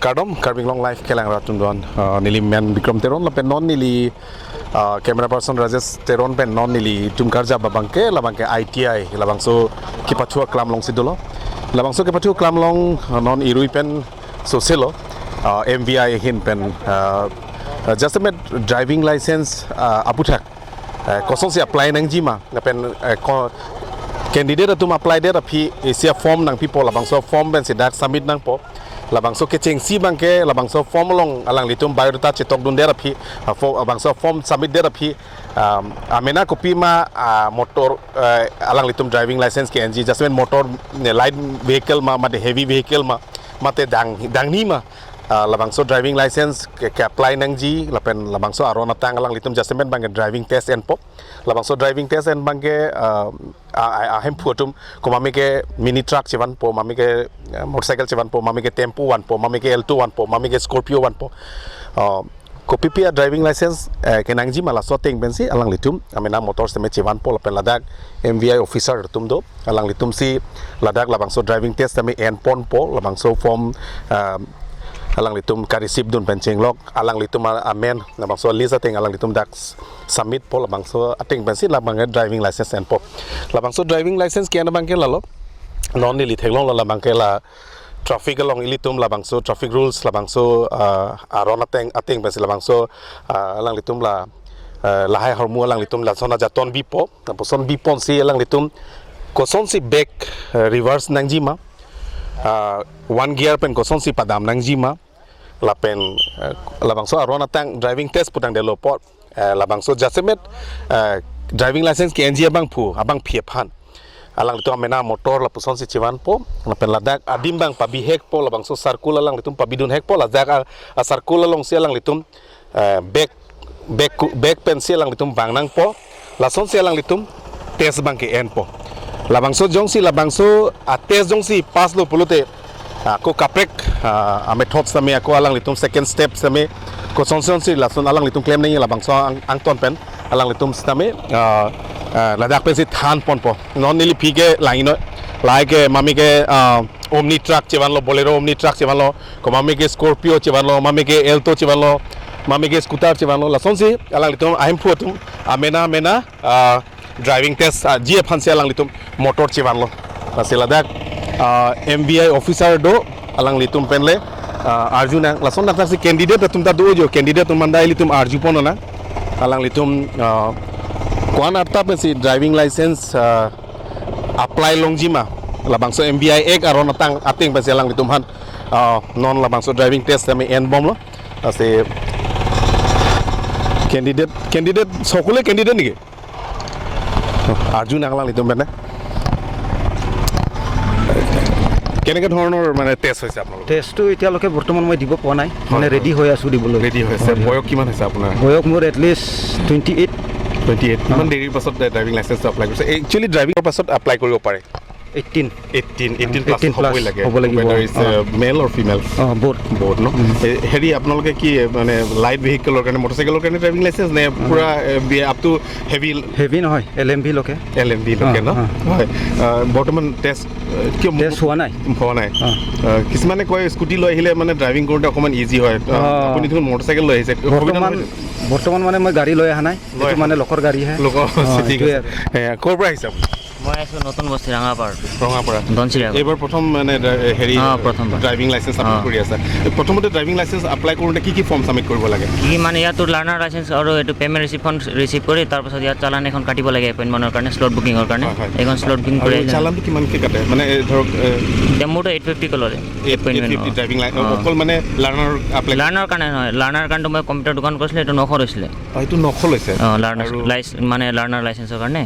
Kardom Karbi Anglong live kelang ratun don nili man Bikram Teron lapen non nili camera person Rajesh Teron pen non nili tumkarja babangke labangke ITI labangso kipachua klam long sidolo labangso kipachua klam long non irui pen soselo MVI hin pen just a driving license aputhak koson si apply nang jima pen candidate atum apply der phi Asia form nang people labangso form ben si dak submit nang po labangso ke cheng si bangke labangso form long alang litum biodata chetok dun der phi bangso form submit der phi amena copy ma motor alang litum driving license ke ng just motor light vehicle ma mate heavy vehicle ma mate dang dangni ma labangso driving license ke apply nang ji lapen labangso aron atang alang litum just bangke driving test en po labangso driving test en bangke ahem phuatum ko mami ke mini truck chevan po mami ke motorcycle chevan po mami ke tempo one po mami ke L2 one po mami ke Scorpio one po ko PPR driving license ke nangji mala so teng bensi alang litum amena motor seme chevan po lapen ladak MVI officer tum do alang litum si ladak labangso driving test seme en pon po labangso form alang litum karisip dun penceng lok alang litum amen labangso lisa teng alang litum dak submit po labangso ating bensi labang driving license en po labangso driving license kiana bangke lalo non nili thenglong la bangke la traffic along ilitum labangso traffic rules labangso aron ateng ating bensi labangso alang litum la lahai hormu alang litum la sona jaton bipo taposon bipon si alang litum koson si back reverse nangjima one gear pen koson si padam nangjima lapen labangso aron atang driving test putang delo pot labangso jasemet driving license ke NG abang phu abang phiap han alang litum amena motor la puson si chiwan po lapen ladak adim bang pabi hek po labangso circle alang litum pabidun hek po ladak a circle along si alang litum back back back pen si alang litum bangnang po lason si alang litum test bang ke en po labangso jong si labangso a test jong si pass lo pulute ako kaprek ame thoughts same ako alang litum second step same ko sonson si lason alang litum claim nei labangso angton pen alang litum same ladak pen si than pon po non nili phige laino lai ke mami ke omni truck chevan lo bolero omni truck chevan lo ko mami ke scorpio chevan lo mami ke alto chevan lo mami ke scooter chevan lo lason si alang litum ahim phuatum amena amena driving test ji phansi alang litum motor chevan lo lasi ladak MVI officer do alang litum penle arjuna lason nak si candidate tum ta do jo candidate tum mandai litum arju pon na alang litum kwan arta pen si driving license apply longjima labangso MVI ek aron atang ating pen si alang litum han non labangso driving test ami en bom lo ase candidate candidate সকলে candidate niki Arjun alang litum pen কেনেকৈ ধৰণৰ মানে test হৈছে আপোনালোকৰ? টেষ্টটো এতিয়ালৈকে বৰ্তমান মই দিব পৰা নাই, মানে ৰেডি হৈ আছোঁ দিবলৈ। ৰেডি হৈছে। বয়স কিমান হৈছে আপোনাৰ? বয়স মোৰ এটলিষ্ট 28। 28। ইমান দেৰিৰ পাছত ড্ৰাইভিং লাইচেঞ্চটো এপ্লাই কৰিছে। একচুৱেলি ড্ৰাইভিঙৰ পাছত এপ্লাই কৰিব পাৰে 18। 18 প্লাছ হ'বই লাগে। হ'ব লাগিব। মেল অৰ ফিমেল? বহুত বহুত ন। হেৰি আপোনালোকে কি মানে লাইট ভেহিকেলৰ কাৰণে মটৰচাইকেলৰ কাৰণে ড্ৰাইভিং লাইচেঞ্চ নে পূৰা আপ টু হেভি? হেভি নহয়, এল এম ভি লৈকে। এল এম ভি লৈকে ন? হয়। বৰ্তমান টেষ্ট কিয় টেষ্ট হোৱা নাই? হোৱা নাই। কিছুমানে কয় স্কুটি লৈ আহিলে মানে ড্ৰাইভিং কৰোঁতে অকণমান ইজি হয়, আপুনি দেখোন মটৰচাইকেল লৈ আহিছে। বৰ্তমান মানে মই গাড়ী লৈ অহা নাই, এইটো মানে লোকৰ গাড়ীহে। লোকৰ, ঠিক আছে। ক'ৰ পৰা আহিছে আপুনি? মই আছোঁ নতুন বস্তি ৰঙাপাৰা। ৰঙাপাৰা। ধনশিৰি। এইবাৰ প্ৰথম মানে হেৰি প্ৰথম ড্ৰাইভিং লাইচেঞ্চ এপ্লাই কৰি আছে। প্ৰথমতে ড্ৰাইভিং লাইচেঞ্চ এপ্লাই কৰোঁতে কি কি ফৰ্ম ছাবমিট কৰিব লাগে? কি মানে ইয়াতো লাৰ্ণাৰ লাইচেঞ্চ আৰু এইটো পে'মেণ্ট ৰিচিপ্টখন ৰিচিভ কৰি তাৰপাছত ইয়াত চালান এখন কাটিব লাগে এপইণ্টমেণ্টৰ কাৰণে, স্লট বুকিঙৰ কাৰণে। এইখন স্লট বুকিং কৰি চালানটো কিমানকৈ কাটে? মানে ধৰক এতিয়া মোৰতো 850 ল'লে এপইণ্টমেণ্ট। ড্ৰাইভিং লাইচেঞ্চ অকল মানে লাৰ্ণাৰ এপ্লাই? লাৰ্ণাৰ কাৰণে নহয়, লাৰ্ণাৰ কাৰণেতো মই কম্পিউটাৰ দোকান কৰিছিলোঁ, এইটো 900 লৈছিলে। এইটো 900 লৈছে? অঁ, লাৰ্ণাৰ লাইচেঞ্চ মানে লাৰ্ণাৰ লাইচেঞ্চৰ কাৰণে।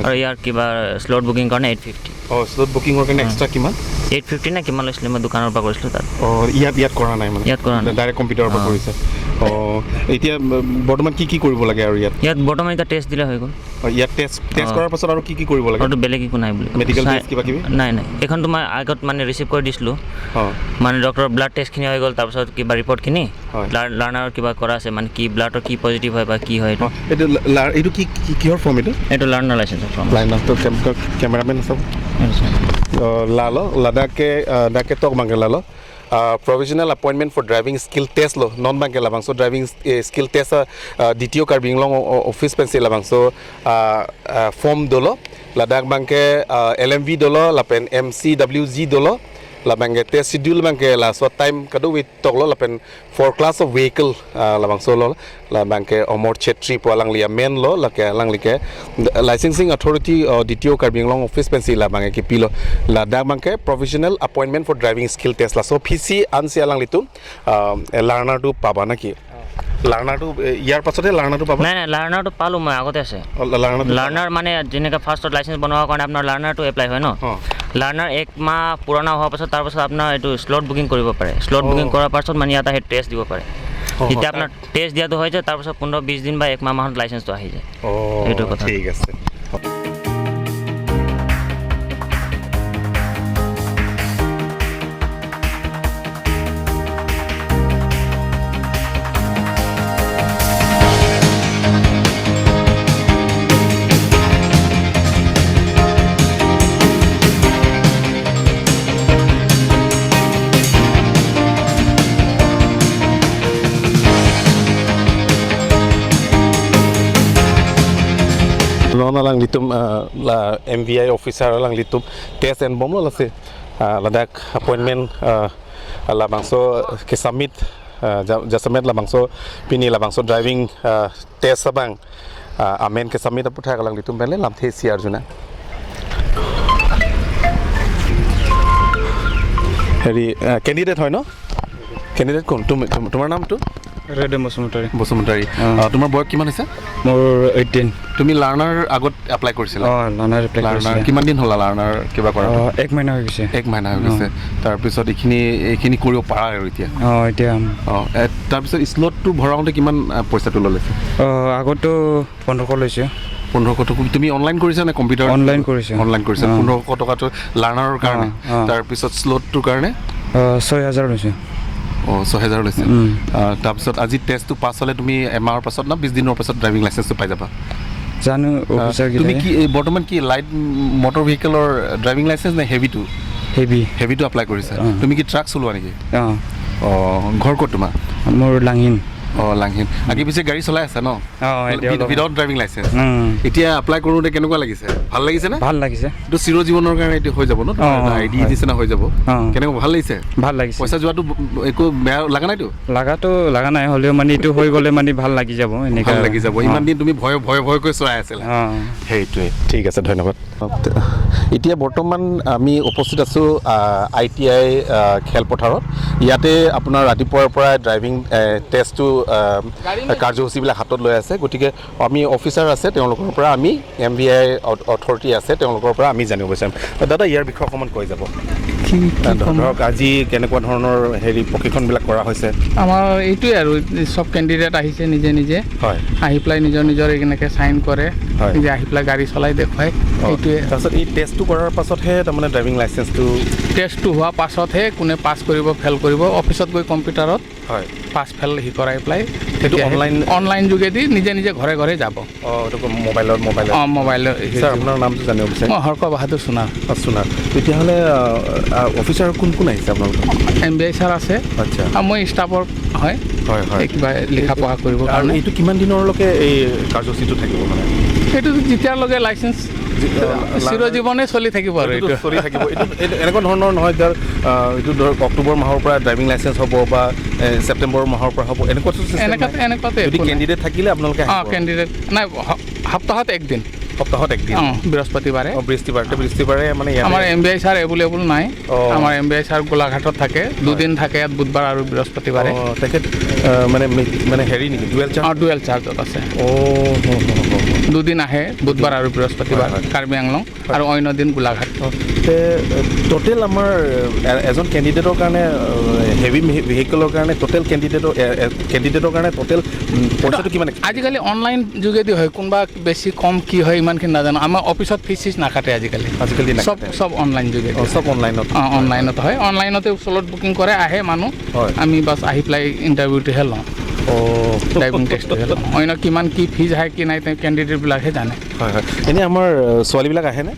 আৰু ইয়াৰ কিবা স্লট বুকিং কাৰণে 850। অঁ, স্লট বুকিঙৰ কাৰণে এক্সট্ৰা কিমান? 850 নে কিমান লৈছিলে, মই দোকানৰ পৰা কৰিছিলোঁ তাত। অঁ, ইয়াত কৰা নাই মানে? ইয়াত কৰা নাই, ডাইৰেক্ট কম্পিউটাৰৰ পৰা কৰিছে। অঁ, এতিয়া বৰ্তমান কি কি কৰিব লাগে আৰু ইয়াত? ইয়াত বৰ্তমান এতিয়া টেষ্ট দিলে হৈ গ'ল। ইয়াত টেষ্ট কৰাৰ পাছত আৰু কি কি কৰিব লাগে? আৰু বেলেগ একো নাই বুলি। মেডিকেল টেষ্ট কিবা কিবি? নাই নাই, এইখনতো মই আগত মানে ৰিচিভ কৰি দিছিলোঁ। মানে ডক্টৰৰ ব্লাড টেষ্টখিনি হৈ গ'ল, তাৰপাছত কিবা ৰিপৰ্টখিনি লাৰ্ণাৰৰ কিবা কৰা আছে, মানে কি ব্লাডৰ কি পজিটিভ হয় বা কি হয়। এইটো এইটো কি কিহৰ ফৰ্ম এইটো? এইটো লাৰ্ণাৰ লাইচেঞ্চৰ ফৰ্ম। লাৰ্ণাৰটো কেমেৰামেন আছে। লালো লাডাখে ডাকে টক মাগে লালো Provisional appointment for driving skill test lo non bangke labang so driving skill test DTO Karbi Anglong office pensi labang so form dolo ladak bangke LMV dolo lapen MCWG dolo labang ke test schedule bangke la so time kadu with toklo lapen for class of vehicle labang so lo labang ke Omor Chetri polang lia men lo lake lang like licensing authority DTO Karbi Anglong office pensi labang ke pilo ladak bangke provisional appointment for driving skill test la so PC ansi alang litu লাৰ্ণাৰটো পাবা নেকি? লাৰ্ণাৰটো ইয়াৰ পাছতে লাৰ্ণাৰটো পাবা। নাই নাই, লাৰ্ণাৰটো পালোঁ মই, আগতে আছে। লাৰ্ণাৰটো লাৰ্ণাৰ মানে যেনেকৈ ফাৰ্ষ্টত লাইচেঞ্চ বনোৱাৰ কাৰণে আপোনাৰ লাৰ্ণাৰটো এপ্লাই হয় ন। লাৰ্ণাৰ এক মাহ পুৰণা হোৱাৰ পাছত, তাৰপাছত আপোনাৰ এইটো শ্লট বুকিং কৰিব পাৰে। শ্লট বুকিং কৰাৰ পাছত মানে ইয়াত আহি টেষ্ট দিব পাৰে। যেতিয়া আপোনাৰ টেষ্ট দিয়াটো হৈ যায়, তাৰপাছত 15-20 দিন বা এক মাহ মাহত লাইচেঞ্চটো আহি যায়। সেইটো কথা। ঠিক আছে। Non lang litum la MVI officer lang litum test and bom lo lase ladak appointment la bangso ke submit ja submit la bangso pini la bangso driving test abang amen ke submit aputha lang litum bele lam the si arjuna হেৰি candidate হয় ন? Candidate কোন? তুমি, তোমাৰ নামটো? ৰেডে বসুমতাৰী। বসুমতাৰী। তোমাৰ বয়স কিমান হৈছে? মোৰ 18। তুমি লাৰ্ণাৰ আগত এপ্লাই কৰিছিলা? অঁ, লাৰ্ণাৰ এপ্লাই লাৰ্ণাৰ কৰিছিলে। কিমান দিন হ'ল লাৰ্ণাৰ কিবা কৰা? এক মহিনা হৈ গৈছে। এক মাহিনা হৈ গৈছে। তাৰপিছত এইখিনি কৰিব পাৰা আৰু এতিয়া? অঁ, এতিয়া। অঁ, তাৰপিছত স্লটটো ভৰাওঁতে কিমান পইচাটো ল'লে? আগতো 1500 লৈছে। 1500 টকা। তুমি অনলাইন কৰিছা নে কম্পিউটাৰ? অনলাইন কৰিছোঁ। অনলাইন কৰিছা। 1500 টকাটো লাৰ্ণাৰৰ কাৰণে। তাৰপিছত স্লটটোৰ কাৰণে? 6000 লৈছে। অঁ, 6000 লৈছে। তাৰপিছত আজি টেষ্টটো পাছ হ'লে তুমি এমাহৰ পাছত না 20 দিনৰ পাছত ড্ৰাইভিং লাইচেঞ্চটো পাই যাবা। জানো অফিচাৰ। তুমি কি এই বৰ্তমান কি লাইট মটৰ ভেহিকেলৰ ড্ৰাইভিং লাইচেঞ্চ নে হেভিটো? হেভি। হেভিটো এপ্লাই কৰিছা। তুমি কি ট্ৰাক চলোৱা নেকি? অঁ। অঁ, ঘৰ ক'ত তোমাৰ? মোৰ লাঙিন। অঁ, লাংহিন। আগে পিছে গাড়ী চলাই আছা ন? অঁ, এতিয়া অলপ। উইদাউট ড্ৰাইভিং লাইচেঞ্চ এতিয়া এপ্লাই কৰোঁতে কেনেকুৱা লাগিছে? ভাল লাগিছে নে? ভাল লাগিছে। এইটো চিৰজীৱনৰ কাৰণে এইটো হৈ যাব ন? অঁ, আই ডি হয়। নিচিনা হৈ যাব। অঁ। কেনেকুৱা, ভাল লাগিছে? ভাল লাগিছে। পইচা যোৱাটো একো বেয়া লগা নাইতো? লাগাটো লগা নাই, হ'লেও মানে এইটো হৈ গ'লে মানে ভাল লাগি যাব এনেকা। ভাল লাগি যাব। ইমান দিন তুমি ভয় ভয় ভয়কৈ চলাই আছিলা। অঁ। সেইটোৱে। ঠিক আছে, ধন্যবাদ। এতিয়া বৰ্তমান আমি উপস্থিত আছোঁ ITI খেলপথাৰত। ইয়াতে আপোনাৰ ৰাতিপুৱাৰ পৰাই ড্ৰাইভিং টেষ্টটো কাৰ্যসূচীবিলাক হাতত লৈ আছে। গতিকে আমি অফিচাৰ আছে তেওঁলোকৰ পৰা, আমি MVI authority আছে তেওঁলোকৰ পৰা আমি জানিব বিচাৰিম। দাদা, ইয়াৰ বিষয়ে অকণমান কৈ যাব। ধৰক আজি কেনেকুৱা ধৰণৰ হেৰি প্ৰশিক্ষণবিলাক কৰা হৈছে? আমাৰ এইটোৱে আৰু চব কেণ্ডিডেট আহিছে নিজে নিজে আহি পেলাই নিজৰ নিজৰ এনেকৈ চাইন কৰে, নিজে আহি পেলাই গাড়ী চলাই দেখুৱায়, এইটোৱে। তাৰপিছত এই টেষ্টটো কৰাৰ পাছতহে তাৰমানে ড্ৰাইভিং লাইচেঞ্চটো? টেষ্টটো হোৱাৰ পাছতহে কোনে পাছ কৰিব ফেইল কৰিব অফিচত গৈ কম্পিউটাৰত পাছ ফেইল সি কৰাই পেলাই। সেইটো online- online যোগেদি নিজে নিজে ঘৰে ঘৰে যাব। অঁ, এইটো মোবাইলত? মোবাইলত। অঁ, মোবাইলত। ছাৰ, আপোনাৰ নামটো জানিব বিচাৰিম। মই হৰ্ক বাহাদুৰ সোণাৰ। সোণাৰ। তেতিয়াহ'লে অফিচাৰ কোন কোন আহিছে আপোনালোকৰ? MVI sir আছে আৰু মই ষ্টাফৰ হয়। হয় হয় এই কিবা লিখা পঢ়া কৰিবৰ আৰু কাৰণে। এইটো কিমান দিনৰলৈকে এই কাৰ্যসূচীটো থাকিব মানে? সেইটো যেতিয়ালৈকে লাইচেঞ্চ, চিৰজীৱনে চলি থাকিব আৰু এইটোতো এইটো চলি থাকিব। এইটো এনেকুৱা ধৰণৰ নহয় যাৰ এইটো ধৰক অক্টোবৰ মাহৰ পৰা ড্ৰাইভিং লাইচেঞ্চ হ'ব বা ছেপ্টেম্বৰ মাহৰ পৰা হ'ব, এনেকুৱাতো system নাই। এনেকুৱাতে যদি কেণ্ডিডেট থাকিলে আপোনালোকে অঁ, আহিব? কেণ্ডিডেট নাই, সপ্তাহত একদিন। সপ্তাহত একদিন। অঁ, বৃহস্পতিবাৰে। অঁ, বৃহস্পতিবাৰ। বৃহস্পতিবাৰে মানে ইয়াতে আমাৰ MVI sir available নাই। আমাৰ MVI sir গোলাঘাটত থাকে, দুদিন থাকে ইয়াত, বুধবাৰ আৰু বৃহস্পতিবাৰে। অঁ, তেখেত মানে মানে হেৰি নেকি, ডুৱেল চাৰ্জ? অঁ, ডুৱেল চাৰ্জত আছে। অঁ, হ, হ, হ, হ। দুদিন আহে, বুধবাৰ আৰু বৃহস্পতিবাৰ কাৰ্বি আংলং আৰু অন্য দিন গোলাঘাট। টোটেল আমাৰ এজন কেণ্ডিডেটৰ কাৰণে, হেভি ভেহিকেলৰ কাৰণে, টোটেল কেণ্ডিডেটৰ কাৰণে টোটেল পইচাটো কিমান? আজিকালি অনলাইন যোগেদি হয়, কোনোবা বেছি কম কি হয় ইমানখিনি নাজানো। আমাৰ অফিচত ফিজ চিজ নাকাটে আজিকালি। আজিকালি চব নাকাটে। চব অনলাইন যোগেদি। অঁ, চব অনলাইনত। অঁ, অনলাইনত হয়। অনলাইনতে শ্লট বুকিং কৰে, আহে মানুহ। আমি বাছ আহি পেলাই ইণ্টাৰভিউটোহে লওঁ, ড্ৰাইভিং টেষ্টটোহে লওঁ। অন্য কিমান কি ফিজ আহে কি নাই তেওঁ কেণ্ডিডেটবিলাকহে জানে। হয় হয়। এনেই আমাৰ ছোৱালীবিলাক আহেনে?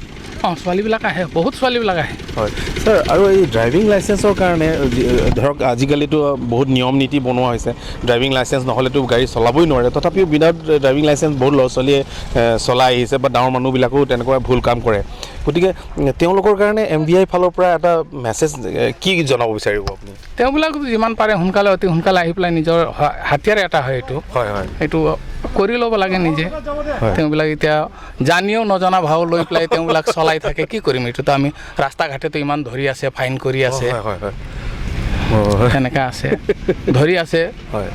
অঁ, ছোৱালীবিলাক আহে, বহুত ছোৱালীবিলাক আহে। হয় ছাৰ, আৰু এই ড্ৰাইভিং লাইচেঞ্চৰ কাৰণে ধৰক আজিকালিতো বহুত নিয়ম নীতি বনোৱা হৈছে, ড্ৰাইভিং লাইচেঞ্চ নহ'লেতো গাড়ী চলাবই নোৱাৰে, তথাপিও উইদাউট ড্ৰাইভিং লাইচেঞ্চ বহুত ল'ৰা ছোৱালীয়ে চলাই আহিছে বা ডাঙৰ মানুহবিলাকো তেনেকুৱা ভুল কাম কৰে। গতিকে তেওঁলোকৰ কাৰণে এম ভি আই ফালৰ পৰা এটা মেছেজ কি জনাব বিচাৰিব আপুনি? তেওঁবিলাক যিমান পাৰে সোনকালে, অতি সোনকালে আহি পেলাই নিজৰ হাতিয়াৰ এটা হয় এইটো, হয় হয়, এইটো কৰি ল'ব লাগে নিজে। তেওঁবিলাক এতিয়া জানিও নজনা ভাও লৈ পেলাই তেওঁবিলাক চলাই থাকে, কি কৰিম? এইটোতো আমি ৰাস্তা ঘাটেতো ইমান ধৰি আছে, ফাইন কৰি আছে, হয় হয় হয়, তেনেকৈ আছে, ধৰি আছে, হয়।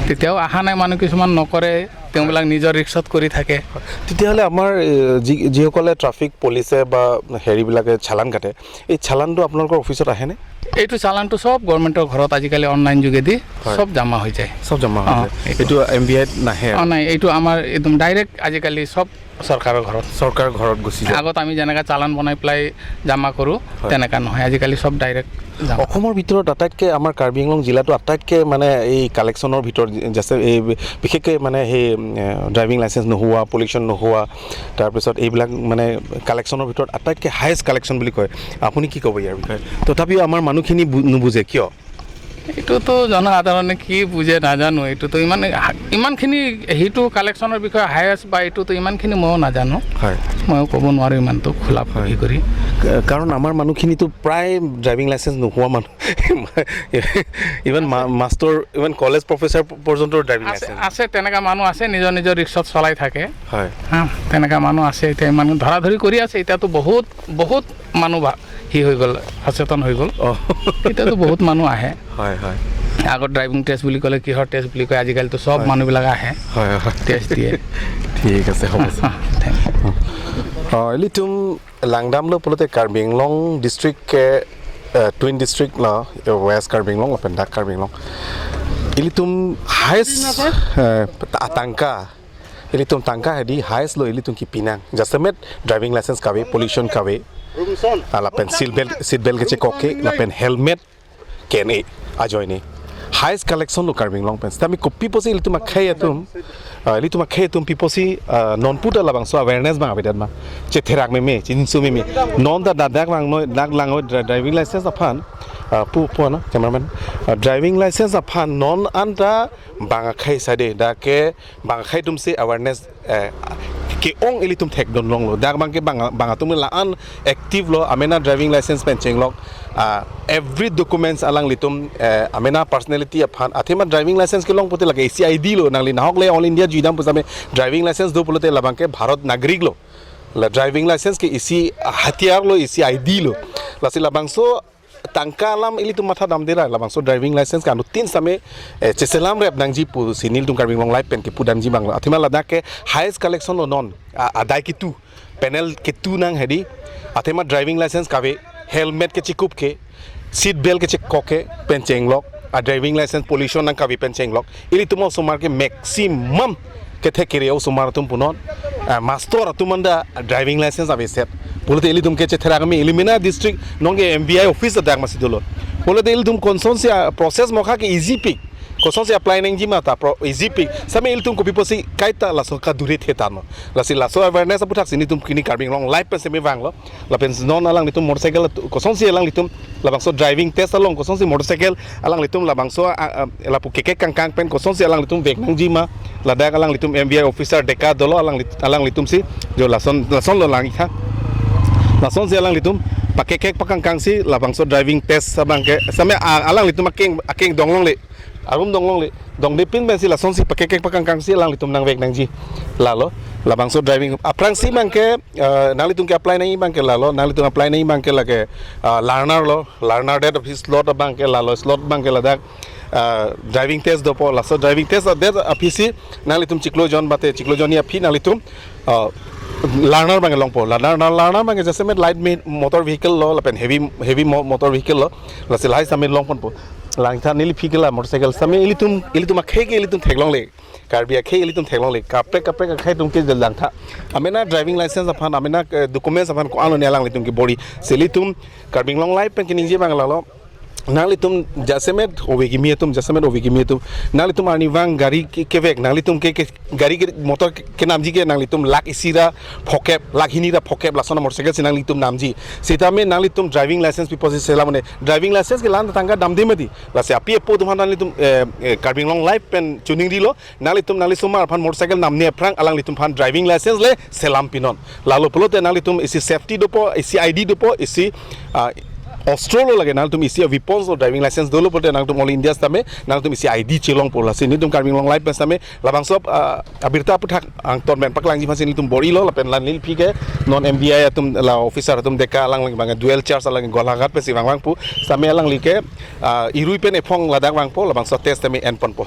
তেতিয়াও অহা নাই মানুহ, কিছুমান নকৰে, তেওঁবিলাক নিজৰ ৰিক্সত কৰি থাকে। তেতিয়াহ'লে আমাৰ যিসকলে ট্ৰাফিক পুলিচে বা হেৰিবিলাকে চালান কাটে, এই চালানটো আপোনালোকৰ অফিচত আহেনে? এইটো চালানটো চব গভৰ্ণমেণ্টৰ ঘৰত আজিকালি অনলাইন যোগেদি চব জমা হৈ যায়। চব জমা হৈ যায়। এইটো এম ভি আইত নাহে? অঁ, নাই, এইটো আমাৰ একদম ডাইৰেক্ট আজিকালি চব চৰকাৰৰ ঘৰত, চৰকাৰৰ ঘৰত গুচি যায়। আগত আমি যেনেকৈ চালান বনাই পেলাই জমা কৰোঁ তেনেকুৱা নহয়, আজিকালি চব ডাইৰেক্ট। অসমৰ ভিতৰত আটাইতকৈ আমাৰ কাৰ্বি আংলং জিলাটো আটাইতকৈ মানে এই কালেকশ্যনৰ ভিতৰত জাষ্ট এই বিশেষকৈ মানে সেই ড্ৰাইভিং লাইচেঞ্চ নোহোৱা, পলিউশ্যন নোহোৱা, তাৰপিছত এইবিলাক মানে কালেকশ্যনৰ ভিতৰত আটাইতকৈ হায়েষ্ট কালেকশ্যন বুলি কয়, আপুনি কি ক'ব ইয়াৰ বিষয়ে? তথাপিও আমাৰ মানুহখিনি নুবুজে কিয়? এইটোতো জনসাধাৰণে কি বুজে নাজানো, এইটোতো ইমানখিনি সেইটো কালেকশ্যনৰ বিষয়ে হায়েষ্ট বা এইটোতো ইমানখিনি ময়ো নাজানো, হয়, ময়ো ক'ব নোৱাৰোঁ ইমানটো খোলা খুলি কৰি। কাৰণ আমাৰ মানুহখিনিতো প্ৰায় ড্ৰাইভিং লাইচেঞ্চ নোহোৱা মানুহ, even master, even college professor পৰ্যন্ত ড্ৰাইভিং লাইচেঞ্চ আছে, তেনেকুৱা মানুহ আছে, নিজৰ নিজৰ ৰিক্সত চলাই থাকে। হয়, হা, তেনেকুৱা মানুহ আছে। এতিয়া মানুহ ধৰা ধৰি কৰি আছে, এতিয়াতো বহুত বহুত মানুহ সি হৈ গ'ল, সচেতন হৈ গ'ল, এতিয়াতো বহুত মানুহ আহে। হয় হয়, আগত ড্ৰাইভিং টেষ্ট বুলি ক'লে কিহৰ টেষ্ট বুলি কয়, আজিকালিতো চব মানুহবিলাক আহে, হয় হয়, টেষ্ট দিয়ে। ঠিক আছে, হ'ব। Thank U. Litum Langdam lo polote Karbi Anglong district ke twin district la West Karbi Anglong la Pendak Karbi Anglong. Ilitum highest tangka, ilitum tangka hadi highest lo ilitum ki pinang. Jasemet driving license kawe, pollution kawe, la pen seat belt ke che koke, la pen helmet kene ajoine. Highest collection lo Karbi Anglong pen. Tami ko piposi ilitum akhayatum, ilitum akhayatum piposi non puta labang so awareness bang abedat ma. Che therak me me, chinsu me me. Non da dadak bang noi dak lang driving license aphan pu pu na cameraman. Driving license aphan non anta bang akhai sade da ke bang akhai tum se awareness ke ong ilitum thek don long lo dak bang ke bang bang atum la an active lo amena driving license pen cheng lok every documents alang litum amena personality aphan athema driving license ke long pote lage ACID lo nangli nahok le all India juidam pusame driving license do polote labang ke Bharat nagrik lo la driving license ke isi hatiar lo isi ID lo lasi labang so tangka alam ilitum matha dam dela labang so driving license ka anu tin same cheselam rep nangji pu sinil tum Karbi Anglong life pen ke pudam ji bangla athema ladakh ke highest collection lo non adai ki tu panel ke tu nang hedi athema driving license kawe helmet ke chikup ke seat belt ke chik koke pen chenglok a driving license pollution nang kawe pen chenglok ilitum sumar ke maximum ke thekere sumar tum punon master atumanda driving license ave set polote ilitum ke chethera kami elimina district nonge MVI office dak masidulo polote ilitum concern se process mokha ke easy pick concern se apply nang jima ta pro easy pick same ilitum ko piposi kaita laso ka dure thetano lasi laso awareness aputhak sini tum kini Karbi Anglong life pen semi wanglo la pen non alang litum motorcycle concern se alang litum labang so driving test along concern se motorcycle alang litum labang so la pu keke kang kang pen concern se alang litum vek nang jima ladak alang litum MVI officer deka dolo alang litum si jo lason lason lo lang ikha lason si alang litum pakekek pakang kang si labang so driving test sabang ke same alang litum akeng akeng donglong le arum donglong le dong de pin ben si lason si pakekek pakang kang si alang litum nang vek nang ji lalo labang so driving aprang si bang ke nang litum ke apply nahi bang ke lalo nang litum apply nahi bang ke lage learner lo learner date of slot bang ke lalo slot bang ke ladak driving test dopo laso driving test that apisi nang litum chiklo jon bate chiklo joni api nang litum learner bang long po learner bang jase met light motor vehicle lo lapen heavy motor vehicle lo lasi lai same long pon po langtha nili phikela motorcycle same ilitum akhe ke ilitum theklong le karbi akhe ilitum theklong le kape kape ka khai tum ke langtha amena driving license aphan amena documents aphan ko ano ne lang litum ke body selitum Karbi Anglong life pen ke ningje bang la lo Nangli tum jasemet ovegi mi tum jasemet ovegi mi tum nangli tum arni wang gari ke vek nangli tum ke gari ke motor ke namji ke nangli tum lak isira phokep lak hinira phokep lasona motorcycle se nangli tum namji sita me nangli tum driving license piposi sela mane driving license ke lan tangga dam de madi lase api epo tum nangli tum Karbi Anglong life pen tuning dilo nangli tum nangli sumar phan motorcycle namni phrang alang li tum phan driving license le selam pinon lalo polote nangli tum isi safety dopo isi ID dopo isi অস্ট্রোলো লাগে নাহলে তুমি EC weapons driving licence দলো পড়তে নাহলে তুমি all India সামে নাহলে তুমি EC ID চেলং পড়লা সিনি তুমি কার্বিং লং লাইফ সামে লাবাং সব আবিরতা পুথাক আং তন মেন পাকলাং জিফা সিনি তুমি বড়ি লো লাপেন লান লিল ফিকে নন এমবিআই তুম লা অফিসার তুম দেখা আলাং লাগি বাঙ্গা ডুয়েল চার্জ আলাং গোলাঘাট পেসি বাং বাং পু সামে আলাং লিকে ইরুই পেন এফং লাদাক বাং পো লাবাং সব টেস্ট আমি এন পন পো।